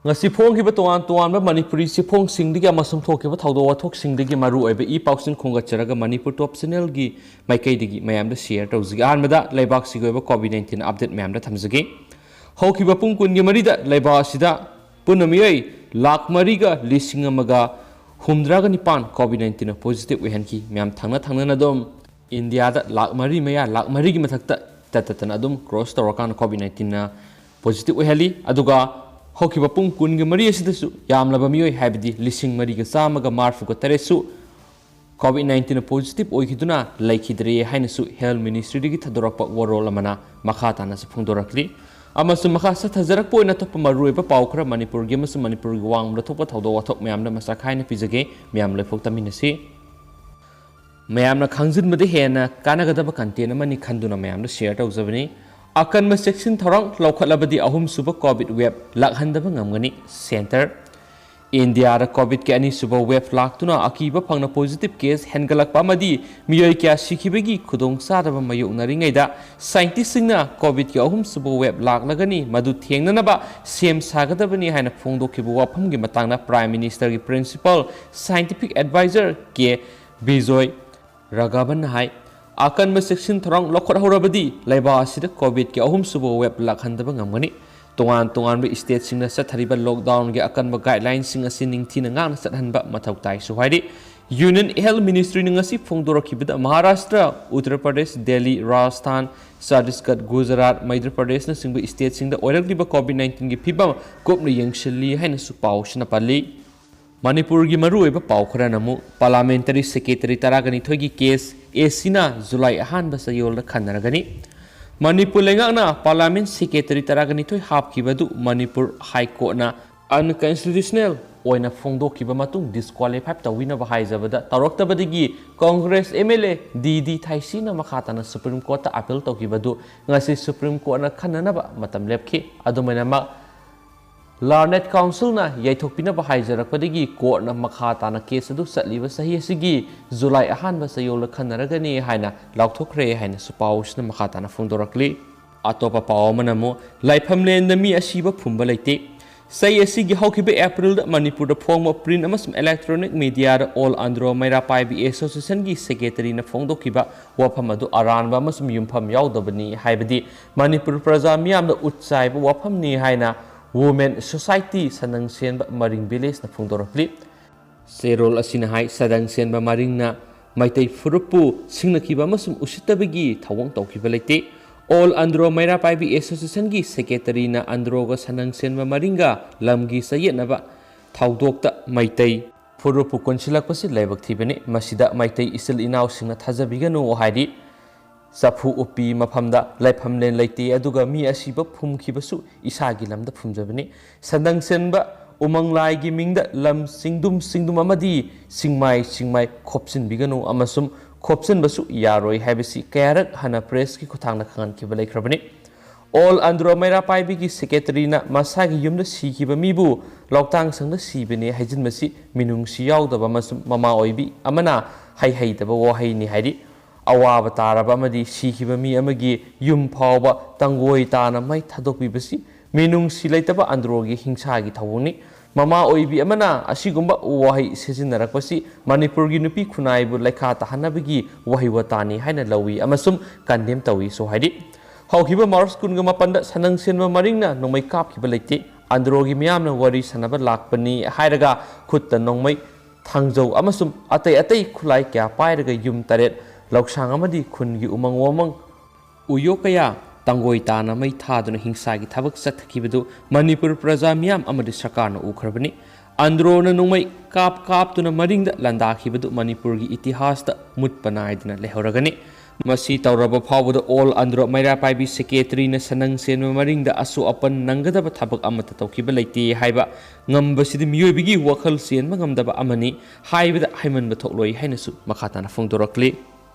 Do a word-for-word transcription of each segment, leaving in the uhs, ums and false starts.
ꯉꯁꯤ ꯐꯣꯡꯈꯤꯕ ꯇꯣꯉꯥꯟ ꯇꯣꯉꯥꯟꯕ ꯃꯅꯤꯄꯨꯔꯤ ꯆꯦꯐꯣꯡꯁꯤꯡꯗꯒꯤ ꯑꯃꯁꯨꯡ ꯊꯣꯛꯈꯤꯕ ꯊꯧꯗꯣꯛ ꯋꯥꯊꯣꯛꯁꯤꯡꯗꯒꯤ ꯃꯔꯨ ꯑꯣꯏꯕ ꯏ ꯄꯥꯎꯁꯤꯡ ꯈꯣꯝꯒꯠꯆꯔꯒ ꯃꯅꯤꯄꯨꯔ ꯇꯣꯞ ꯆꯦꯅꯦꯜꯒꯤ ꯃꯥꯏꯀꯩꯗꯒꯤ ꯃꯌꯥꯝꯗ ꯁꯤꯌꯔ ꯇꯧꯖꯒꯦ꯫ ꯑꯍꯥꯟꯕꯗ ꯂꯩꯕꯥꯛꯁꯤꯒꯤ ꯑꯣꯏꯕ ꯀꯣꯚꯤꯗ ꯅꯥꯏꯟꯇꯤꯟ ꯑꯞꯗꯦꯠ ꯃꯌꯥꯝꯗ ꯊꯝꯖꯒꯦ꯫ ꯍꯧꯈꯤꯕ ꯄꯨꯡ ꯀꯨꯟꯒꯤ ꯃꯔꯤꯗ ꯂꯩꯕꯥꯛ ꯑꯁꯤꯗ ꯄꯨꯟꯅ ꯃꯤꯑꯣꯏ ꯂꯥꯈ ꯃꯔꯤꯒ ꯂꯤꯁꯤꯡ ꯑꯃꯒ ꯍꯨꯝꯗ꯭ꯔꯥꯒ ꯅꯤꯄꯥꯟ ꯀꯣꯚꯤꯗ ꯅꯥꯏꯟꯇꯤꯟꯅ ꯄꯣꯖꯤꯇꯤꯚ ꯑꯣꯏꯍꯟꯈꯤ꯫ ꯃꯌꯥꯝ ꯊꯪꯅ ꯊꯪꯅꯅ ꯑꯗꯨꯝ ꯏꯟꯗꯤꯌꯥꯗ ꯂꯥꯈ ꯃꯔꯤ ꯃꯌꯥ, ꯂꯥꯈ ꯃꯔꯤꯒꯤ ꯃꯊꯛꯇ ꯇꯠ ꯇꯠꯇꯅ ꯑꯗꯨꯝ ꯀ꯭ꯔꯣꯁ ꯇꯧꯔꯀꯥꯟꯗ ꯀꯣꯚꯤꯗ ꯅꯥꯏꯟꯇꯤꯟꯅ ꯄꯣꯖꯤꯇꯤꯚ ꯑꯣꯏꯍꯜꯂꯤ꯫ ꯑꯗꯨꯒ ꯍꯧꯈꯤꯕ ꯄꯨꯡ ꯀꯨꯟꯒ ꯃꯔꯤ ꯑꯁꯤꯗꯁꯨ ꯌꯥꯝꯂꯕ ꯃꯤꯑꯣꯏ, ꯍꯥꯏꯕꯗꯤ ꯂꯤꯁꯤꯡ ꯃꯔꯤꯒ ꯆꯥꯝꯃꯒ ꯃꯔꯤꯐꯨꯒ ꯇꯔꯦꯠꯁꯨ ꯀꯣꯚꯤꯗ ꯅꯥꯏꯟꯇꯤꯟꯅ ꯄꯣꯖꯤꯇꯤꯚ ꯑꯣꯏꯈꯤꯗꯨꯅ ꯂꯩꯈꯤꯗ꯭ꯔꯦ ꯍꯥꯏꯅꯁꯨ ꯍꯦꯜꯊ ꯃꯤꯅꯤꯁꯇ꯭ꯔꯤꯗꯒꯤ ꯊꯥꯗꯣꯔꯛꯄ ꯋꯥꯔꯣꯜ ꯑꯃꯅ ꯃꯈꯥ ꯇꯥꯅꯁꯨ ꯐꯣꯡꯗꯣꯔꯛꯂꯤ꯫ ꯑꯃꯁꯨꯡ ꯃꯈꯥ ꯆꯠꯊꯖꯔꯛꯄ ꯑꯣꯏꯅ ꯑꯇꯣꯞꯄ ꯃꯔꯨꯑꯣꯏꯕ ꯄꯥꯎ ꯈꯔ ꯃꯅꯤꯄꯨꯔꯒꯤ ꯑꯃꯁꯨꯡ ꯃꯅꯤꯄꯨꯔꯒꯤ ꯋꯥꯡꯃꯗ ꯊꯣꯛꯄ ꯊꯧꯗꯣꯛ ꯋꯥꯊꯣꯛ ꯃꯌꯥꯝꯗ ꯃꯁꯛ ꯈꯥꯏꯅ ꯄꯤꯖꯒꯦ꯫ ꯃꯌꯥꯝ ꯂꯣꯏꯐꯥꯎ ꯇꯥꯃꯤꯟꯅꯁꯤ꯫ ꯃꯌꯥꯝꯅ ꯈꯪꯖꯤꯟꯕꯗ ꯍꯦꯟꯅ ꯀꯥꯟꯅꯒꯗꯕ ꯀꯟꯇꯦꯟ ꯑꯃꯅꯤ ꯈꯟꯗꯨꯅ ꯃꯌꯥꯝꯗ ꯁꯤꯌꯔ ꯇꯧꯖꯕꯅꯤ꯫ ꯑꯀꯟꯕ ꯆꯦꯛꯁꯤꯟ ꯊꯧꯔꯥꯡ ꯂꯧꯈꯠꯂꯕꯗꯤ ꯑꯍꯨꯝꯁꯨꯕ ꯀꯣꯚꯤꯗ ꯋꯦꯕ ꯂꯥꯛꯍꯟꯗꯕ ꯉꯝꯒꯅꯤ꯫ ꯁꯦꯟꯇꯔ ꯏꯟꯗꯤꯌꯥꯗ ꯀꯣꯚꯤꯗꯀꯤ ꯑꯅꯤꯁꯨꯕ ꯋꯦꯕ ꯂꯥꯛꯇꯨꯅ ꯑꯀꯤꯕ ꯐꯪꯅ ꯄꯣꯖꯤꯇꯤꯚ ꯀꯦꯁ ꯍꯦꯟꯒꯠꯂꯛꯄ ꯑꯃꯗꯤ ꯃꯤꯑꯣꯏ ꯀꯌꯥ ꯁꯤꯈꯤꯕꯒꯤ ꯈꯨꯗꯣꯡꯆꯥꯗꯕ ꯃꯥꯌꯣꯛꯅꯔꯤꯉꯩꯗ, ꯁꯥꯏꯟꯇꯤꯁꯁꯤꯡꯅ ꯀꯣꯚꯤꯗꯀꯤ ꯑꯍꯨꯝꯁꯨꯕ ꯋꯦꯕ ꯂꯥꯛꯂꯒꯅꯤ, ꯃꯗꯨ ꯊꯦꯡꯅꯅꯕ ꯁꯦꯝ ꯁꯥꯒꯗꯕꯅꯤ ꯍꯥꯏꯅ ꯐꯣꯡꯗꯣꯛꯈꯤꯕ ꯋꯥꯐꯝꯒꯤ ꯃꯇꯥꯡꯗ ꯄ꯭ꯔꯥꯏꯝ ꯃꯤꯅꯤꯁꯇꯔꯒꯤ ꯄ꯭ꯔꯤꯟꯁꯤꯄꯥꯜ ꯁꯥꯏꯟꯇꯤꯐꯤꯛ ꯑꯦꯗꯚꯥꯏꯖꯔ ꯀꯦ ꯕꯤꯖꯣꯏ ꯔꯥꯘꯕꯟꯅ ꯍꯥꯏ, ꯑꯀꯟꯕ ꯆꯦꯛꯁꯤꯟ ꯊꯧꯔꯥꯡ ꯂꯧꯈꯠꯍꯧꯔꯕꯗꯤ ꯂꯩꯕꯥꯛ ꯑꯁꯤꯗ ꯀꯣꯚꯤꯗꯀꯤ ꯑꯍꯨꯝꯁꯨꯕ ꯋꯦꯕ ꯂꯥꯛꯍꯟꯗꯕ ꯉꯝꯒꯅꯤ꯫ ꯇꯣꯉꯥꯟ ꯇꯣꯉꯥꯟꯕ ꯁ꯭ꯇꯦꯠꯁꯤꯡꯅ ꯆꯠꯊꯔꯤꯕ ꯂꯣꯛꯗꯥꯎꯟꯒꯤ ꯑꯀꯟꯕ ꯒꯥꯏꯗꯂꯥꯏꯟꯁꯤꯡ ꯑꯁꯤ ꯅꯤꯡꯊꯤꯅ ꯉꯥꯛꯅ ꯆꯠꯍꯟꯕ ꯃꯊꯧ ꯇꯥꯏꯁꯨ ꯍꯥꯏꯔꯤ꯫ ꯌꯨꯅꯤꯌꯟ ꯍꯦꯜꯊ ꯃꯤꯅꯤꯁꯇ꯭ꯔꯤꯅ ꯉꯁꯤ ꯐꯣꯡꯗꯣꯔꯛꯈꯤꯕꯗ ꯃꯍꯥꯔꯥꯁꯇ꯭ꯔ, ꯎꯠꯇꯔ ꯄ꯭ꯔꯗꯦꯁ, ꯗꯦꯜꯂꯤ, ꯔꯥꯖꯁꯊꯥꯟ, ꯆꯇꯤꯁꯒꯗ, ꯒꯨꯖꯔꯥꯠ, ꯃꯩꯙ꯭ꯌ ꯄ꯭ꯔꯗꯦꯁꯅꯆꯤꯡꯕ ꯁ꯭ꯇꯦꯠꯁꯤꯡꯗ ꯑꯣꯏꯔꯛꯂꯤꯕ ꯀꯣꯚꯤꯗ ꯅꯥꯏꯟꯇꯤꯟꯒꯤ ꯐꯤꯕꯝ ꯀꯨꯞꯅ ꯌꯦꯡꯁꯤꯜꯂꯤ ꯍꯥꯏꯅꯁꯨ ꯄꯥꯎꯁꯤꯅ ꯄꯜꯂꯤ꯫ ꯃꯅꯤꯄꯨꯔꯒꯤ ꯃꯔꯨꯑꯣꯏꯕ ꯄꯥꯎ ꯈꯔꯅ ꯑꯃꯨꯛ ꯄꯥꯔꯂꯥꯃꯦꯟꯇꯔꯤ ꯁꯦꯀ꯭ꯔꯦꯇꯔꯤ ꯇꯔꯥꯒ ꯅꯤꯊꯣꯏꯒꯤ ꯀꯦꯁ ꯑꯦꯁꯤꯅ ꯖꯨꯂꯥꯏ ꯑꯍꯥꯟꯕ ꯆꯌꯣꯜꯗ ꯈꯟꯅꯔꯒꯅꯤ꯫ ꯃꯅꯤꯄꯨꯔ ꯂꯩꯉꯥꯛꯅ ꯄꯥꯔꯂꯥꯃꯦꯟ ꯁꯦꯀ꯭ꯔꯦꯇꯔꯤ ꯇꯔꯥꯒ ꯅꯤꯊꯣꯏ ꯍꯥꯞꯈꯤꯕꯗꯨ ꯃꯅꯤꯄꯨꯔ ꯍꯥꯏ ꯀꯣꯔꯠꯅ ꯑꯟꯀꯟꯁꯇꯤꯇ꯭ꯌꯨꯁꯅꯦꯜ ꯑꯣꯏꯅ ꯐꯣꯡꯗꯣꯛꯈꯤꯕ ꯃꯇꯨꯡ ꯗꯤꯁꯀ꯭ꯋꯥꯂꯤꯐꯥꯏ ꯇꯧꯕꯤꯅꯕ ꯍꯥꯏꯖꯕꯗ ꯇꯧꯔꯛꯇꯕꯗꯒꯤ ꯀꯣꯡꯒ꯭ꯔꯦꯁ ꯑꯦꯝ ꯑꯦꯜ ꯑꯦ ꯗꯤ ꯗꯤ ꯊꯥꯏꯁꯤꯅ ꯃꯈꯥ ꯇꯥꯅ ꯁꯨꯄ꯭ꯔꯤꯝ ꯀꯣꯔꯠꯇ ꯑꯄꯤꯜ ꯇꯧꯈꯤꯕꯗꯨ ꯉꯁꯤ ꯁꯨꯄ꯭ꯔꯤꯝ ꯀꯣꯔꯠꯅ ꯈꯟꯅꯅꯕ ꯃꯇꯝ ꯂꯦꯞꯈꯤ꯫ ꯑꯗꯨꯃꯥꯏꯅꯃꯛ ꯂꯥꯔꯅꯦꯗ ꯀꯥꯎꯟꯁꯤꯜꯅ ꯌꯩꯊꯣꯛꯄꯤꯅꯕ ꯍꯥꯏꯖꯔꯛꯄꯗꯒꯤ ꯀꯣꯔꯠꯅ ꯃꯈꯥ ꯇꯥꯅ ꯀꯦꯁ ꯑꯗꯨ ꯆꯠꯂꯤꯕ ꯆꯍꯤ ꯑꯁꯤꯒꯤ ꯖꯨꯂꯥꯏ ꯑꯍꯥꯟꯕ ꯆꯌꯣꯜꯗ ꯈꯟꯅꯔꯒꯅꯤ ꯍꯥꯏꯅ ꯂꯥꯎꯊꯣꯛꯈ꯭ꯔꯦ ꯍꯥꯏꯅꯁꯨ ꯄꯥꯎꯁꯤꯅ ꯃꯈꯥ ꯇꯥꯅ ꯐꯣꯡꯗꯣꯔꯛꯂꯤ꯫ ꯑꯇꯣꯞꯄ ꯄꯥꯎ ꯑꯃꯅ ꯑꯃꯨꯛ ꯂꯥꯏꯐꯝꯂꯦꯟꯗ ꯃꯤ ꯑꯁꯤꯕ ꯐꯨꯝꯕ ꯂꯩꯇꯦ꯫ ꯆꯍꯤ ꯑꯁꯤꯒꯤ ꯍꯧꯈꯤꯕ ꯑꯦꯄ꯭ꯔꯤꯜꯗ ꯃꯅꯤꯄꯨꯔꯗ ꯐꯣꯡꯕ print ꯑꯃꯁꯨꯡ electronic mediaꯗ All Andro ꯃꯩꯔꯥ ꯄꯥꯏꯕꯤ Associationꯒꯤ secretaryꯅ ꯐꯣꯡꯗꯣꯛꯈꯤꯕ ꯋꯥꯐꯝ ꯑꯗꯨ ꯑꯔꯥꯟꯕ ꯑꯃꯁꯨꯡ ꯌꯨꯝꯐꯝ ꯌꯥꯎꯗꯕꯅꯤ ꯍꯥꯏꯕꯗꯤ ꯃꯅꯤꯄꯨꯔ ꯄ꯭ꯔꯖꯥ ꯃꯤꯌꯥꯝꯗ ꯎꯠꯆꯥꯏꯕ ꯋꯥꯐꯝꯅꯤ ꯍꯥꯏꯅ Women Society ꯁꯅꯪꯁꯦꯟꯕ ꯃꯔꯤꯡ villageꯅ ꯐꯣꯡꯗꯣꯔꯛꯂꯤ꯫ ꯆꯦꯔꯣꯜ ꯑꯁꯤꯅ ꯍꯥꯏ, ꯁꯗꯪꯁꯦꯟꯕ ꯃꯔꯤꯡꯅ ꯃꯩꯇꯩ ꯐꯨꯔꯨꯞꯄꯨ ꯁꯤꯡꯅꯈꯤꯕ ꯑꯃꯁꯨꯡ ꯎꯁꯤꯠꯇꯕꯒꯤ ꯊꯧꯑꯣꯡ ꯇꯧꯈꯤꯕ ꯂꯩꯇꯦ꯫ All Andro ꯃꯩꯔꯥ ꯄꯥꯏꯕꯤ Associationꯒꯤ secretaryꯅ Androꯒ ꯁꯅꯪꯁꯦꯟꯕ ꯃꯔꯤꯡꯒ ꯂꯝꯒꯤ ꯆꯌꯦꯠꯅꯕ ꯊꯧꯗꯣꯛꯇ ꯃꯩꯇꯩ ꯐꯨꯔꯨꯞꯄꯨ ꯀꯣꯟꯁꯤꯜꯂꯛꯄꯁꯤ ꯂꯥꯏꯕꯛ ꯊꯤꯕꯅꯤ꯫ ꯃꯁꯤꯗ ꯃꯩꯇꯩ ꯏꯆꯤꯜ ꯏꯅꯥꯎꯁꯤꯡꯅ ꯊꯥꯖꯕꯤꯒꯅꯨ ꯍꯥꯏꯔꯤ꯫ ꯆꯐꯨ ꯎꯞꯄꯤ ꯃꯐꯝꯗ ꯂꯥꯏꯐꯝꯂꯦꯟ ꯂꯩꯇꯦ, ꯑꯗꯨꯒ ꯃꯤ ꯑꯁꯤꯕ ꯐꯨꯝꯈꯤꯕꯁꯨ ꯏꯁꯥꯒꯤ ꯂꯝꯗ ꯐꯨꯝꯖꯕꯅꯤ꯫ ꯁꯟꯗꯪ ꯁꯦꯟꯕ ꯎꯃꯪ ꯂꯥꯏꯒꯤ ꯃꯤꯡꯗ ꯂꯝ ꯆꯤꯡꯗꯨꯝ ꯆꯤꯡꯗꯨꯝ ꯑꯃꯗꯤ ꯆꯤꯡꯃꯥꯏ ꯆꯤꯡꯃꯥꯏ ꯈꯣꯞꯆꯤꯟꯕꯤꯒꯅꯨ ꯑꯃꯁꯨꯡ ꯈꯣꯞꯆꯤꯟꯕꯁꯨ ꯌꯥꯔꯣꯏ ꯍꯥꯏꯕꯁꯤ ꯀꯌꯥꯔꯛ ꯍꯟꯅ pressꯀꯤ ꯈꯨꯠꯊꯥꯡꯗ ꯈꯪꯍꯟꯈꯤꯕ ꯂꯩꯈ꯭ꯔꯕꯅꯤ꯫ All Andro ꯃꯩꯔꯥ ꯄꯥꯏꯕꯤꯒꯤ secretaryꯅ ꯃꯁꯥꯒꯤ ꯌꯨꯝꯗ ꯁꯤꯈꯤꯕ ꯃꯤꯕꯨ ꯂꯧꯇꯥꯡ ꯁꯪꯗ ꯁꯤꯕꯅꯤ ꯍꯥꯏꯖꯤꯟꯕꯁꯤ ꯃꯤꯅꯨꯡꯁꯤ ꯌꯥꯎꯗꯕ ꯑꯃꯁꯨꯡ ꯃꯃꯥ ꯑꯣꯏꯕꯤ ꯑꯃꯅ ꯍꯩꯍꯩꯗꯕ ꯋꯥꯍꯩꯅꯤ ꯍꯥꯏꯔꯤ꯫ ꯑꯋꯥꯕ ꯇꯥꯔꯕ ꯑꯃꯗꯤ ꯁꯤꯈꯤꯕ ꯃꯤ ꯑꯃꯒꯤ ꯌꯨꯝ ꯐꯥꯎꯕ ꯇꯪꯒꯣꯏ ꯇꯥꯅ ꯃꯩ ꯊꯥꯗꯣꯛꯄꯤꯕꯁꯤ ꯃꯤꯅꯨꯡꯁꯤ ꯂꯩꯇꯕ ꯑꯟꯗ꯭ꯔꯣꯒꯤ ꯍꯤꯡꯁꯥꯒꯤ ꯊꯧꯑꯣꯡꯅꯤ꯫ ꯃꯃꯥ ꯑꯣꯏꯕꯤ ꯑꯃꯅ ꯑꯁꯤꯒꯨꯝꯕ ꯋꯥꯍꯩ ꯁꯤꯖꯤꯟꯅꯔꯛꯄꯁꯤ ꯃꯅꯤꯄꯨꯔꯒꯤ ꯅꯨꯄꯤ ꯈꯨꯟꯅꯥꯏꯕꯨ ꯂꯩꯈꯥ ꯇꯥꯍꯟꯅꯕꯒꯤ ꯋꯥꯍꯩ ꯋꯥꯇꯥꯅꯤ ꯍꯥꯏꯅ ꯂꯧꯏ ꯑꯃꯁꯨꯡ condemn ꯇꯧꯏꯁꯨ ꯍꯥꯏꯔꯤ꯫ ꯍꯧꯈꯤꯕ March ꯀꯨꯟꯒ ꯃꯥꯄꯟꯗ ꯁꯅꯪ ꯁꯦꯟꯕ ꯃꯔꯤꯡꯅ ꯅꯣꯡꯃꯩ ꯀꯥꯞꯈꯤꯕ ꯂꯩꯇꯦ꯫ ꯑꯟꯗ꯭ꯔꯣꯒꯤ ꯃꯤꯌꯥꯝꯅ ꯋꯥꯔꯤ ꯁꯥꯟꯅꯕ ꯂꯥꯛꯄꯅꯤ ꯍꯥꯏꯔꯒ ꯈꯨꯠꯇ ꯅꯣꯡꯃꯩ, ꯊꯥꯡꯖꯧ ꯑꯃꯁꯨꯡ ꯑꯇꯩ ꯑꯇꯩ ꯈꯨꯠꯂꯥꯏ ꯀꯌꯥ ꯄꯥꯏꯔꯒ ꯌꯨꯝ ꯇꯔꯦꯠ, ꯂꯧꯁꯥꯡ ꯑꯃꯗꯤ ꯈꯨꯟꯒꯤ ꯎꯃꯪ ꯋꯥꯃꯪ, ꯎꯌꯣꯛ ꯀꯌꯥ ꯇꯪꯒꯣꯏ ꯇꯥꯅ ꯃꯩ ꯊꯥꯗꯨꯅ ꯍꯤꯡꯁꯥꯒꯤ ꯊꯕꯛ ꯆꯠꯊꯈꯤꯕꯗꯨ ꯃꯅꯤꯄꯨꯔ ꯄ꯭ꯔꯖꯥ ꯃꯤꯌꯥꯝ ꯑꯃꯗꯤ ꯁꯔꯀꯥꯔꯅ ꯎꯈ꯭ꯔꯕꯅꯤ꯫ ꯑꯟꯗ꯭ꯔꯣꯅ ꯅꯣꯡꯃꯩ ꯀꯥꯞ ꯀꯥꯞꯇꯨꯅ ꯃꯔꯤꯡꯗ ꯂꯥꯟꯗꯥꯈꯤꯕꯗꯨ ꯃꯅꯤꯄꯨꯔꯒꯤ ꯏꯇꯤꯍꯥꯁꯇ ꯃꯨꯠꯄ ꯅꯥꯏꯗꯅ ꯂꯩꯍꯧꯔꯒꯅꯤ꯫ ꯃꯁꯤ ꯇꯧꯔꯕ ꯐꯥꯎꯕꯗ All Andro ꯃꯩꯔꯥ ꯄꯥꯏꯕꯤ secretaryꯅ ꯁꯅꯪ ꯁꯦꯟꯕ ꯃꯔꯤꯡꯗ ꯑꯁꯣꯛ ꯑꯄꯟ ꯅꯪꯒꯗꯕ ꯊꯕꯛ ꯑꯃꯠꯇ ꯇꯧꯈꯤꯕ ꯂꯩꯇꯦ ꯍꯥꯏꯕ ꯉꯝꯕꯁꯤꯗꯤ ꯃꯤꯑꯣꯏꯕꯒꯤ ꯋꯥꯈꯜ ꯆꯦꯟꯕ ꯉꯝꯗꯕ ꯑꯃꯅꯤ ꯍꯥꯏꯕꯗ ꯍꯥꯏꯃꯟꯕ ꯊꯣꯛꯂꯣꯏ ꯍꯥꯏꯅꯁꯨ ꯃꯈꯥ ꯇꯥꯅ ꯐꯣꯡꯗꯣꯔꯛꯂꯤ꯫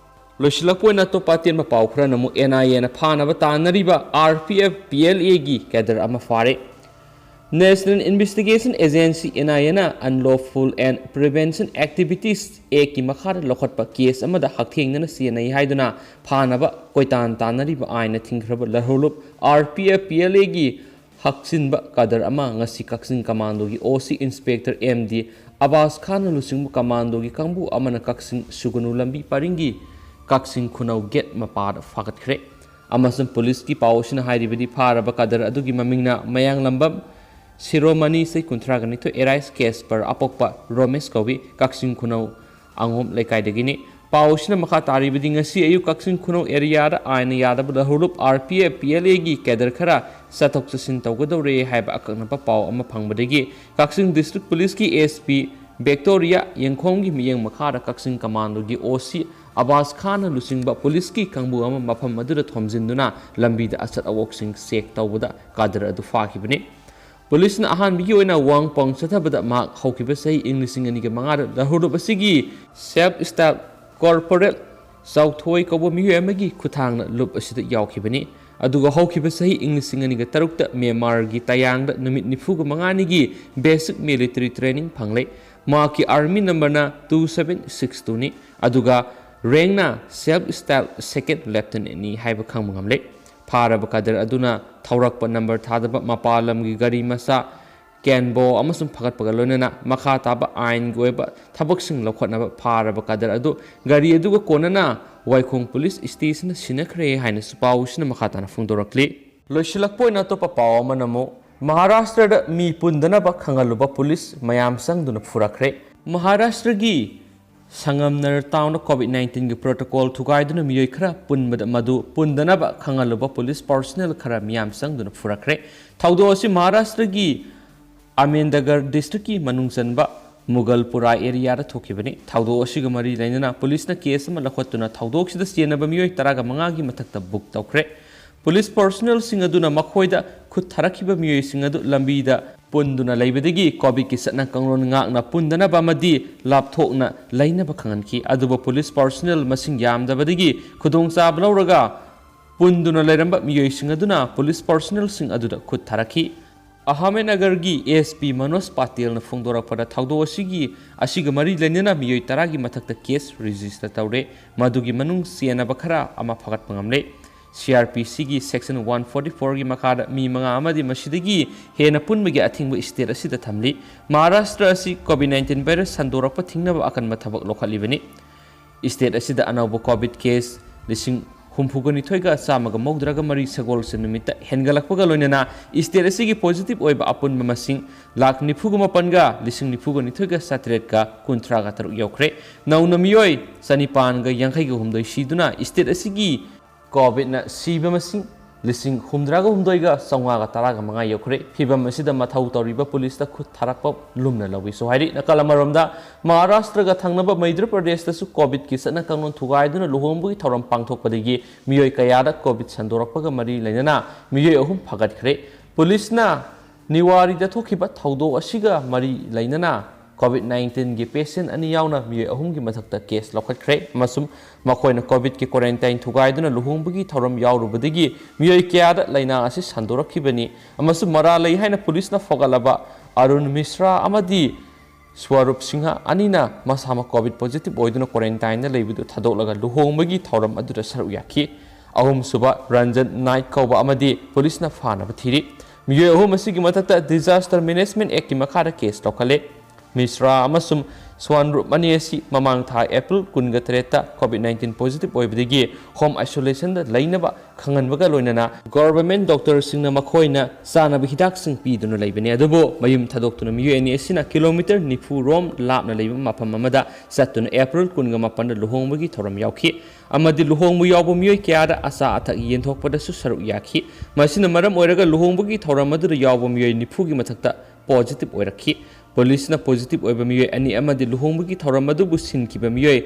ꯂꯣꯏꯁꯤꯜꯂꯛꯄ ꯑꯣꯏꯅ ꯑꯇꯣꯞꯄ ꯑꯇꯦꯟꯕ ꯄꯥꯎ ꯈꯔꯅ ꯑꯃꯨꯛ NIAꯅ ꯐꯥꯅꯕ ꯇꯥꯟꯅꯔꯤꯕ RPF PLAꯒꯤ cadre ꯑꯃ ꯐꯥꯔꯦ꯫ National Investigation Agency, NIAꯅ Unlawful and Prevention Activities Actꯀꯤ ꯃꯈꯥꯗ ꯂꯧꯈꯠꯄ case ꯑꯃꯗ ꯍꯛꯊꯦꯡꯅꯅ ꯆꯦꯟꯅꯩ ꯍꯥꯏꯗꯨꯅ ꯐꯥꯅꯕ ꯀꯣꯏꯇꯥꯟ ꯇꯥꯟꯅꯔꯤꯕ ꯑꯥꯏꯟꯅ ꯊꯤꯡꯈ꯭ꯔꯕ ꯂꯍꯧꯂꯨꯞ RPF PLAꯒꯤ ꯍꯛꯆꯤꯟꯕ ꯀꯗꯔ ꯑꯃ ꯉꯁꯤ ꯀꯛꯆꯤꯡ ꯀꯃꯥꯟꯗꯣꯒꯤ ꯑꯣ ꯁꯤ ꯏꯟꯁꯄꯦꯛꯇꯔ ꯑꯦꯝ ꯗꯤ ꯑꯕꯥꯁ ꯈꯥꯟꯅ ꯂꯨꯆꯤꯡꯕ ꯀꯃꯥꯟꯗꯣꯒꯤ ꯀꯥꯡꯕꯨ ꯑꯃꯅ ꯀꯛꯆꯤꯡ ꯁꯨꯒꯅꯨ ꯂꯝꯕꯤ ꯄꯔꯤꯡꯒꯤ ꯀꯛꯆꯤꯡ ꯈꯨꯅꯧ ꯒꯦꯠ ꯃꯄꯥꯗ ꯐꯥꯒꯠꯈ꯭ꯔꯦ꯫ ꯑꯃꯁꯨꯡ ꯄꯨꯂꯤꯁꯀꯤ ꯄꯥꯎ ꯑꯁꯤꯅ ꯍꯥꯏꯔꯤꯕꯗꯤ, ꯐꯥꯔꯕ ꯀꯗꯔ ꯑꯗꯨꯒꯤ ꯃꯃꯤꯡꯅ ꯃꯌꯥꯡꯂꯝꯕꯝ ꯁꯤꯔꯣꯃꯅꯤ, ꯆꯍꯤ ꯀꯨꯟꯊ꯭ꯔꯥꯒ ꯅꯤꯊꯣꯏ, ꯑꯦꯔꯥꯏꯁ ꯀꯦꯁꯄꯔ ꯑꯄꯣꯛꯄ ꯔꯣꯃꯦꯁ ꯀꯧꯏ, ꯀꯛꯆꯤꯡ ꯈꯨꯅꯧ ꯑꯉꯣꯝ ꯂꯩꯀꯥꯏꯗꯒꯤꯅꯤ꯫ ꯄꯥꯎ ꯑꯁꯤꯅ ꯃꯈꯥ ꯇꯥꯔꯤꯕꯗꯤ, ꯉꯁꯤ ꯑꯌꯨꯛ ꯀꯛꯆꯤꯡ ꯈꯨꯅꯧ ꯑꯦꯔꯤꯌꯥꯗ ꯑꯥꯏꯟꯅ ꯌꯥꯗꯕ ꯂꯧꯍꯧꯂꯨꯞ R P F, P L ꯑꯦꯒꯤ ꯀꯦꯗꯔ ꯈꯔ ꯆꯠꯊꯣꯛ ꯆꯠꯁꯤꯟ ꯇꯧꯒꯗꯧꯔꯦ ꯍꯥꯏꯕ ꯑꯀꯛꯅꯕ ꯄꯥꯎ ꯑꯃ ꯐꯪꯕꯗꯒꯤ ꯀꯛꯆꯤꯡ ꯗꯤꯁꯇ꯭ꯔꯤꯛ ꯄꯨꯂꯤꯁꯀꯤ ꯑꯦꯁ ꯄꯤ ꯕꯦꯛꯇꯣꯔꯤꯌꯥ ꯌꯦꯡꯈꯣꯝꯒꯤ ꯃꯤꯠꯌꯦꯡ ꯃꯈꯥꯗ ꯀꯛꯆꯤꯡ ꯀꯃꯥꯟꯗꯣꯒꯤ ꯑꯣ ꯁꯤ ꯑꯕꯥꯁ ꯈꯥꯟꯅ ꯂꯨꯆꯤꯡꯕ ꯄꯨꯂꯤꯁꯀꯤ ꯀꯥꯡꯕꯨ ꯑꯃ ꯃꯐꯝ ꯑꯗꯨꯗ ꯊꯣꯝꯖꯤꯟꯗꯨꯅ ꯂꯝꯕꯤꯗ ꯑꯆꯠ ꯑꯋꯣꯛꯁꯤꯡ ꯆꯦꯛ ꯇꯧꯕꯗ ꯀꯥꯗꯔ ꯑꯗꯨ ꯐꯥꯈꯤꯕꯅꯤ꯫ ꯄꯨꯂꯤꯁꯅ ꯑꯍꯥꯟꯕꯒꯤ ꯑꯣꯏꯅ ꯋꯥꯡꯄꯥꯎ ꯆꯠꯊꯕꯗ ꯃꯍꯥꯛ ꯍꯧꯈꯤꯕ ꯆꯍꯤ ꯏꯪ ꯂꯤꯁꯤꯡ ꯑꯅꯤꯒ ꯃꯉꯥꯗ ꯂꯧꯍꯧꯂꯨꯞ ꯑꯁꯤꯒꯤ ꯁꯦꯜꯐ ꯁ꯭ꯇꯥꯏꯜ ꯀꯣꯔꯄꯣꯔꯦꯜ ꯆꯥꯎꯊꯣꯏ ꯀꯧꯕ ꯃꯤꯑꯣꯏ ꯑꯃꯒꯤ ꯈꯨꯠꯊꯥꯡꯅ ꯂꯨꯞ ꯑꯁꯤꯗ ꯌꯥꯎꯈꯤꯕꯅꯤ꯫ ꯑꯗꯨꯒ ꯍꯧꯈꯤꯕ ꯆꯍꯤ ꯏꯪ ꯂꯤꯁꯤꯡ ꯑꯅꯤꯒ ꯇꯔꯨꯛꯇ ꯃ꯭ꯌꯥꯟꯃꯥꯔꯒꯤ ꯇꯌꯥꯡꯗ ꯅꯨꯃꯤꯠ ꯅꯤꯐꯨꯒ ꯃꯉꯥꯅꯤꯒꯤ ꯕꯦꯁꯤꯛ ꯃꯤꯂꯤꯇꯔꯤ ꯇ꯭ꯔꯦꯅꯤꯡ ꯐꯪꯂꯦ꯫ ꯃꯍꯥꯛꯀꯤ ꯑꯥꯔꯃꯤ ꯅꯝꯕꯔꯅ ꯇꯨ ꯁꯕꯦꯟ ꯁꯤꯛꯁ ꯇꯨꯅꯤ꯫ ꯑꯗꯨꯒ ꯔꯦꯡꯅ ꯁꯦꯜꯐ ꯁ꯭ꯇꯥꯏꯜ ꯁꯦꯀꯦꯟ ꯂꯦꯐꯇꯅꯦꯟꯠꯅꯤ ꯍꯥꯏꯕ ꯈꯪꯕ ꯉꯝꯂꯦ꯫ ꯐꯥꯔꯕ ꯀꯗꯔ ꯑꯗꯨꯅ ꯊꯧꯔꯛꯄ ꯅꯝꯕꯔ ꯊꯥꯗꯕ ꯃꯄꯥꯟ ꯂꯝꯒꯤ ꯒꯥꯔꯤ ꯃꯆꯥ ꯀꯦꯟꯕꯣ ꯑꯃꯁꯨꯡ ꯐꯒꯠꯄꯒ ꯂꯣꯏꯅꯅ ꯃꯈꯥ ꯇꯥꯕ ꯑꯥꯏꯟꯒꯤ ꯑꯣꯏꯕ ꯊꯕꯛꯁꯤꯡ ꯂꯧꯈꯠꯅꯕ ꯐꯥꯔꯕ ꯀꯗꯔ ꯑꯗꯨ ꯒꯥꯔꯤ ꯑꯗꯨꯒ ꯀꯣꯟꯅꯅ ꯋꯥꯏꯈꯣꯡ ꯄꯨꯂꯤꯁ ꯁ꯭ꯇꯦꯁꯟꯗ ꯁꯤꯟꯅꯈ꯭ꯔꯦ ꯍꯥꯏꯅꯁꯨ ꯄꯥꯎꯁꯤꯅ ꯃꯈꯥ ꯇꯥꯅ ꯐꯣꯡꯗꯣꯔꯛꯂꯤ꯫ ꯂꯣꯏꯁꯤꯜꯂꯛꯄ ꯑꯣꯏꯅ ꯑꯇꯣꯞꯄ ꯄꯥꯎ ꯑꯃꯅ ꯑꯃꯨꯛ ꯃꯍꯥꯔꯥꯁꯇ꯭ꯔꯗ ꯃꯤ ꯄꯨꯟꯗꯅꯕ ꯈꯪꯍꯜꯂꯨꯕ ꯄꯨꯂꯤꯁ ꯃꯌꯥꯝ ꯆꯪꯗꯨꯅ ꯐꯨꯔꯛꯈ꯭ꯔꯦ꯫ ꯃꯍꯥꯔꯥꯁꯇ꯭ꯔꯒꯤ ꯁꯪꯒꯝꯅꯔ ꯇꯥꯎꯟꯗ ꯀꯣꯚꯤꯗ ꯅꯥꯏꯟꯇꯤꯟꯒꯤ ꯄ꯭ꯔꯣꯇꯣꯀꯣꯜ ꯊꯨꯒꯥꯏꯗꯨꯅ ꯃꯤꯑꯣꯏ ꯈꯔ ꯄꯨꯟꯕꯗ ꯃꯗꯨ ꯄꯨꯟꯗꯅꯕ ꯈꯪꯍꯜꯂꯨꯕ ꯄꯨꯂꯤꯁ ꯄꯥꯔꯁꯣꯅꯦꯜ ꯈꯔ ꯃꯤꯌꯥꯝ ꯆꯪꯗꯨꯅ ꯐꯨꯔꯛꯈ꯭ꯔꯦ꯫ ꯊꯧꯗꯣꯛ ꯑꯁꯤ ꯃꯍꯥꯔꯥꯁꯇ꯭ꯔꯒꯤ ꯑꯃꯦꯟꯗꯒꯔ ꯗꯤꯁꯇ꯭ꯔꯤꯛꯀꯤ ꯃꯅꯨꯡ ꯆꯟꯕ ꯃꯨꯒꯜꯄꯨꯔꯥ ꯑꯦꯔꯤꯌꯥꯗ ꯊꯣꯛꯈꯤꯕꯅꯤ꯫ ꯊꯧꯗꯣꯛ ꯑꯁꯤꯒ ꯃꯔꯤ ꯂꯩꯅꯅ ꯄꯨꯂꯤꯁꯅ ꯀꯦꯁ ꯑꯃ ꯂꯧꯈꯠꯇꯨꯅ ꯊꯧꯗꯣꯛꯁꯤꯗ ꯆꯦꯟꯅꯕ ꯃꯤꯑꯣꯏ ꯇꯔꯥꯒ ꯃꯉꯥꯒꯤ ꯃꯊꯛꯇ ꯕꯨꯛ ꯇꯧꯈ꯭ꯔꯦ꯫ ꯄꯨꯂꯤꯁ ꯄꯥꯔꯁꯣꯅꯦꯜꯁꯤꯡ ꯑꯗꯨꯅ ꯃꯈꯣꯏꯗ ꯈꯨꯠ ꯊꯥꯔꯛꯈꯤꯕ ꯃꯤꯑꯣꯏꯁꯤꯡ ꯑꯗꯨ ꯂꯝꯕꯤꯗ ꯄꯨꯟꯗꯨꯅ ꯂꯩꯕꯗꯒꯤ ꯀꯣꯚꯤꯗꯀꯤ ꯆꯠꯅ ꯀꯥꯡꯂꯣꯟ ꯉꯥꯛꯅ ꯄꯨꯟꯗꯅꯕ ꯑꯃꯗꯤ ꯂꯥꯞꯊꯣꯛꯅ ꯂꯩꯅꯕ ꯈꯪꯍꯟꯈꯤ꯫ ꯑꯗꯨꯕꯨ ꯄꯨꯂꯤꯁ ꯄꯥꯔꯁꯣꯅꯦꯜ ꯃꯁꯤꯡ ꯌꯥꯝꯗꯕꯗꯒꯤ ꯈꯨꯗꯣꯡꯆꯥꯕ ꯂꯧꯔꯒ ꯄꯨꯟꯗꯨꯅ ꯂꯩꯔꯝꯕ ꯃꯤꯑꯣꯏꯁꯤꯡ ꯑꯗꯨꯅ ꯄꯨꯂꯤꯁ ꯄꯥꯔꯁꯣꯅꯦꯜꯁꯤꯡ ꯑꯗꯨꯗ ꯈꯨꯠ ꯊꯥꯔꯛꯈꯤ꯫ ꯑꯍꯃꯦꯗꯅꯒꯔꯒꯤ ꯑꯦꯁ ꯄꯤ ꯃꯅꯣꯖ ꯄꯥꯇꯦꯜꯅ ꯐꯣꯡꯗꯣꯔꯛꯄꯗ, ꯊꯧꯗꯣꯛ ꯑꯁꯤꯒꯤ, ꯑꯁꯤꯒ ꯃꯔꯤ ꯂꯩꯅꯅ ꯃꯤꯑꯣꯏ ꯇꯔꯥꯒꯤ ꯃꯊꯛꯇ ꯀꯦꯁ ꯔꯦꯖꯤꯁꯇꯔ ꯇꯧꯔꯦ꯫ ꯃꯗꯨꯒꯤ ꯃꯅꯨꯡ ꯆꯦꯟꯅꯕ ꯈꯔ ꯑꯃ ꯐꯒꯠꯄ ꯉꯝꯂꯦ꯫ ꯁꯤ ꯑꯥꯔ ꯄꯤ ꯁꯤꯒꯤ ꯁꯦꯛꯁꯟ ꯋꯥꯟ ꯐꯣꯔꯇꯤ ꯐꯣꯔꯒꯤ ꯃꯈꯥꯗ ꯃꯤ ꯃꯉꯥ ꯑꯃꯗꯤ ꯃꯁꯤꯗꯒꯤ ꯍꯦꯟꯅ ꯄꯨꯟꯕꯒꯤ ꯑꯊꯤꯡꯕ ꯁ꯭ꯇꯦꯠ ꯑꯁꯤꯗ ꯊꯝꯂꯤ꯫ ꯃꯍꯥꯔꯥꯁꯇ꯭ꯔ ꯑꯁꯤ ꯀꯣꯚꯤꯗ ꯅꯥꯏꯟꯇꯤꯟ ꯚꯥꯏꯔꯁ ꯁꯟꯗꯣꯔꯛꯄ ꯊꯤꯡꯅꯕ ꯑꯀꯟꯕ ꯊꯕꯛ ꯂꯧꯈꯠꯂꯤꯕꯅꯤ꯫ ꯁ꯭ꯇꯦꯠ ꯑꯁꯤꯗ ꯑꯅꯧꯕ ꯀꯣꯚꯤꯗ ꯀꯦꯁ ꯂꯤꯁꯤꯡ ꯍꯨꯝꯐꯨꯒ ꯅꯤꯊꯣꯏꯒ ꯆꯥꯝꯃꯒ ꯃꯧꯗ꯭ꯔꯥꯒ ꯃꯔꯤ ꯁꯒꯣꯜꯁꯦꯟ ꯅꯨꯃꯤꯠꯇ ꯍꯦꯟꯒꯠꯂꯛꯄꯒ ꯂꯣꯏꯅꯅ ꯁ꯭ꯇꯦꯠ ꯑꯁꯤꯒꯤ ꯄꯣꯖꯤꯇꯤꯚ ꯑꯣꯏꯕ ꯑꯄꯨꯟꯕ ꯃꯁꯤꯡ ꯂꯥꯈ ꯅꯤꯐꯨꯒ ꯃꯥꯄꯟꯒ ꯂꯤꯁꯤꯡ ꯅꯤꯐꯨꯒ ꯅꯤꯊꯣꯏꯒ ꯆꯥꯇ꯭ꯔꯦꯠꯀ ꯀꯨꯟꯊ꯭ꯔꯥꯒ ꯇꯔꯨꯛ ꯌꯧꯈ꯭ꯔꯦ꯫ ꯅꯧꯅ ꯃꯤꯑꯣꯏ ꯆꯅꯤꯄꯥꯟꯒ ꯌꯥꯡꯈꯩꯒ ꯍꯨꯝꯗꯣꯏ ꯁꯤꯗꯨꯅ ꯁ꯭ꯇꯦꯠ ꯑꯁꯤꯒꯤ ꯀꯣꯚꯤꯗꯅ ꯁꯤꯕ ꯃꯁꯤꯡ ꯂꯤꯁꯤꯡ ꯍꯨꯝꯗ꯭ꯔꯥꯒ ꯍꯨꯝꯗꯣꯏꯒ ꯆꯥꯝꯃꯉꯥꯒ ꯇꯔꯥꯒ ꯃꯉꯥ ꯌꯧꯈ꯭ꯔꯦ꯫ ꯐꯤꯚꯝ ꯑꯁꯤꯗ ꯃꯊꯧ ꯇꯧꯔꯤꯕ ꯄꯨꯂꯤꯁꯇ ꯈꯨꯠ ꯊꯥꯔꯛꯄ ꯂꯨꯝꯅ ꯂꯧꯏꯁꯨ ꯍꯥꯏꯔꯤ꯫ ꯅꯥꯀꯜ ꯑꯃꯔꯣꯝꯗ, ꯃꯍꯥꯔꯥꯁꯇ꯭ꯔꯒ ꯊꯪꯅꯕ ꯃꯩꯗ꯭ꯔ ꯄ꯭ꯔꯗꯦꯁꯇꯁꯨ ꯀꯣꯚꯤꯗꯀꯤ ꯆꯠꯅ ꯀꯥꯡꯂꯣꯟ ꯊꯨꯒꯥꯏꯗꯨꯅ ꯂꯨꯍꯣꯡꯕꯒꯤ ꯊꯧꯔꯝ ꯄꯥꯡꯊꯣꯛꯄꯗꯒꯤ ꯃꯤꯑꯣꯏ ꯀꯌꯥꯗ ꯀꯣꯚꯤꯗ ꯁꯟꯗꯣꯔꯛꯄꯒ ꯃꯔꯤ ꯂꯩꯅꯅ ꯃꯤꯑꯣꯏ ꯑꯍꯨꯝ ꯐꯒꯠꯈ꯭ꯔꯦ꯫ ꯄꯨꯂꯤꯁꯅ ꯅꯤꯋꯥꯔꯤꯗ ꯊꯣꯛꯈꯤꯕ ꯊꯧꯗꯣꯛ ꯑꯁꯤꯒ ꯃꯔꯤ ꯂꯩꯅꯅ ꯀꯣꯚꯤꯗ ꯅꯥꯏꯟꯇꯤꯟꯒꯤ ꯄꯦꯁꯦꯟ ꯑꯅꯤ ꯌꯥꯎꯅ ꯃꯤꯑꯣꯏ ꯑꯍꯨꯝꯒꯤ ꯃꯊꯛꯇ ꯀꯦꯁ ꯂꯧꯈꯠꯈ꯭ꯔꯦ ꯑꯃꯁꯨꯡ ꯃꯈꯣꯏꯅ ꯀꯣꯚꯤꯗꯀꯤ ꯀ꯭ꯋꯥꯔꯦꯟꯇꯥꯏꯟ ꯊꯨꯒꯥꯏꯗꯨꯅ ꯂꯨꯍꯣꯡꯕꯒꯤ ꯊꯧꯔꯝ ꯌꯥꯎꯔꯨꯕꯗꯒꯤ ꯃꯤꯑꯣꯏ ꯀꯌꯥꯗ ꯂꯥꯏꯅꯥ ꯑꯁꯤ ꯁꯟꯗꯣꯔꯛꯈꯤꯕꯅꯤ ꯑꯃꯁꯨꯡ ꯃꯔꯥꯜ ꯂꯩ ꯍꯥꯏꯅ ꯄꯨꯂꯤꯁꯅ ꯐꯒꯠꯂꯕ ꯑꯔꯨꯟ ꯃꯤꯁ꯭ꯔꯥ ꯑꯃꯗꯤ ꯁ꯭ꯋꯔꯨꯞ ꯁꯤꯡꯍ ꯑꯅꯤꯅ ꯃꯁꯥꯃꯛ ꯀꯣꯚꯤꯗ ꯄꯣꯖꯤꯇꯤꯚ ꯑꯣꯏꯗꯨꯅ ꯀ꯭ꯋꯥꯔꯦꯟꯇꯥꯏꯟꯗ ꯂꯩꯕꯗꯨ ꯊꯥꯗꯣꯛꯂꯒ ꯂꯨꯍꯣꯡꯕꯒꯤ ꯊꯧꯔꯝ ꯑꯗꯨꯗ ꯁꯔꯨꯛ ꯌꯥꯈꯤ꯫ ꯑꯍꯨꯝꯁꯨꯕ ꯔꯟꯖꯟ ꯅꯥꯏꯛ ꯀꯧꯕ ꯑꯃꯗꯤ ꯄꯨꯂꯤꯁꯅ ꯐꯥꯅꯕ ꯊꯤꯔꯤ꯫ ꯃꯤꯑꯣꯏ ꯑꯍꯨꯝ ꯑꯁꯤꯒꯤ ꯃꯊꯛꯇ ꯗꯤꯖꯥꯁꯇꯔ ꯃꯦꯅꯦꯖꯃꯦꯟꯠ ꯑꯦꯛꯀꯤ ꯃꯈꯥꯗ ꯀꯦꯁ ꯂꯧꯈꯠꯂꯦ꯫ ꯃꯤꯁ꯭ꯔꯥ ꯑꯃꯁꯨꯡ ꯁ꯭ꯋꯔꯨꯞ ꯑꯅꯤ ꯑꯁꯤ ꯃꯃꯥꯡ ꯊꯥ ꯑꯦꯄ꯭ꯔꯤꯜ ꯀꯨꯟꯒ ꯇꯔꯦꯠꯇ ꯀꯣꯚꯤꯗ ꯅꯥꯏꯟꯇꯤꯟ ꯄꯣꯖꯤꯇꯤꯚ ꯑꯣꯏꯕꯗꯒꯤ ꯍꯣꯝ ꯑꯥꯏꯁꯣꯂꯦꯁꯟꯗ ꯂꯩꯅꯕ ꯈꯪꯍꯟꯕꯒ ꯂꯣꯏꯅꯅ ꯒꯣꯚꯔꯟꯃꯦꯟꯠ ꯗꯣꯛꯇꯔꯁꯤꯡꯅ ꯃꯈꯣꯏꯅ ꯆꯥꯅꯕ ꯍꯤꯗꯥꯛꯁꯤꯡ ꯄꯤꯗꯨꯅ ꯂꯩꯕꯅꯤ꯫ ꯑꯗꯨꯕꯨ ꯃꯌꯨꯝ ꯊꯥꯗꯣꯛꯇꯨꯅ ꯃꯤꯑꯣꯏ ꯑꯅꯤ ꯑꯁꯤꯅ ꯀꯤꯂꯣꯃꯤꯇꯔ ꯅꯤꯐꯨ ꯔꯣꯝ ꯂꯥꯞꯅ ꯂꯩꯕ ꯃꯐꯝ ꯑꯃꯗ ꯆꯠꯇꯨꯅ ꯑꯦꯄ꯭ꯔꯤꯜ ꯀꯨꯟꯒ ꯃꯥꯄꯟꯗ ꯂꯨꯍꯣꯡꯕꯒꯤ ꯊꯧꯔꯝ ꯌꯥꯎꯈꯤ ꯑꯃꯗꯤ ꯂꯨꯍꯣꯡꯕ ꯌꯥꯎꯕ ꯃꯤꯑꯣꯏ ꯀꯌꯥꯗ ꯑꯆꯥ ꯑꯊꯛ ꯌꯦꯟꯊꯣꯛꯄꯗꯁꯨ ꯁꯔꯨꯛ ꯌꯥꯈꯤ꯫ ꯃꯁꯤꯅ ꯃꯔꯝ ꯑꯣꯏꯔꯒ ꯂꯨꯍꯣꯡꯕꯒꯤ ꯊꯧꯔꯝ ꯑꯗꯨꯗ ꯌꯥꯎꯕ ꯃꯤꯑꯣꯏ ꯅꯤꯐꯨꯒꯤ ꯃꯊꯛꯇ ꯄꯣꯖꯤꯇꯤꯚ ꯑꯣꯏꯔꯛꯈꯤ꯫ ꯄꯨꯂꯤꯁꯅ ꯄꯣꯖꯤꯇꯤꯚ ꯑꯣꯏꯕ ꯃꯤꯑꯣꯏ ꯑꯅꯤ ꯑꯃꯗꯤ ꯂꯨꯍꯣꯡꯕꯒꯤ ꯊꯧꯔꯝ ꯑꯗꯨꯕꯨ ꯁꯤꯟꯈꯤꯕ ꯃꯤꯑꯣꯏ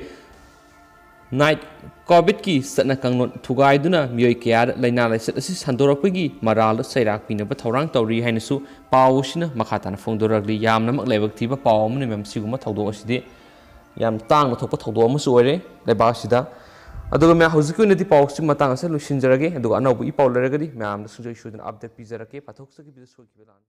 ꯅꯥꯏꯛ ꯀꯣꯚꯤꯗꯀꯤ ꯆꯠꯅ ꯀꯥꯡꯂꯣꯟ ꯊꯨꯒꯥꯏꯗꯨꯅ ꯃꯤꯑꯣꯏ ꯀꯌꯥꯗ ꯂꯥꯏꯅꯥ ꯂꯥꯏꯆꯠ ꯑꯁꯤ ꯁꯟꯗꯣꯔꯛꯄꯒꯤ ꯃꯔꯥꯜꯗ ꯆꯩꯔꯥꯛ ꯄꯤꯅꯕ ꯊꯧꯔꯥꯡ ꯇꯧꯔꯤ ꯍꯥꯏꯅꯁꯨ ꯄꯥꯎ ꯑꯁꯤꯅ ꯃꯈꯥ ꯇꯥꯅ ꯐꯣꯡꯗꯣꯔꯛꯂꯤ꯫ ꯌꯥꯝꯅꯃꯛ ꯂꯥꯏꯕꯛ ꯊꯤꯕ ꯄꯥꯎ ꯑꯃꯅꯤ, ꯃꯦꯝ꯫ ꯁꯤꯒꯨꯝꯕ ꯊꯧꯗꯣꯛ ꯑꯁꯤꯗꯤ ꯌꯥꯝ ꯇꯥꯡꯅ ꯊꯣꯛꯄ ꯊꯧꯗꯣꯛ ꯑꯃꯁꯨ ꯑꯣꯏꯔꯦ ꯂꯩꯕꯥꯛ ꯑꯁꯤꯗ꯫ ꯑꯗꯨꯒ ꯃꯌꯥꯝ, ꯍꯧꯖꯤꯛꯀꯤ ꯑꯣꯏꯅꯗꯤ ꯄꯥꯎ ꯑꯁꯤ ꯃꯇꯥꯡ ꯑꯁꯤꯗ ꯂꯣꯏꯁꯤꯟꯖꯔꯒꯦ, ꯑꯗꯨꯒ ꯑꯅꯧꯕ ꯏ ꯄꯥꯎ ꯂꯩꯔꯒꯗꯤ ꯃꯌꯥꯝꯗ ꯁꯨꯡꯁꯣꯏ ꯁꯣꯏꯗꯅ ꯑꯞꯗꯦꯠ ꯄꯤꯖꯔꯛꯀꯦ꯫ ꯄꯥꯊꯣꯛꯆꯈꯤꯕꯗ ꯁꯣꯏꯈꯤꯕ ꯂꯥꯟ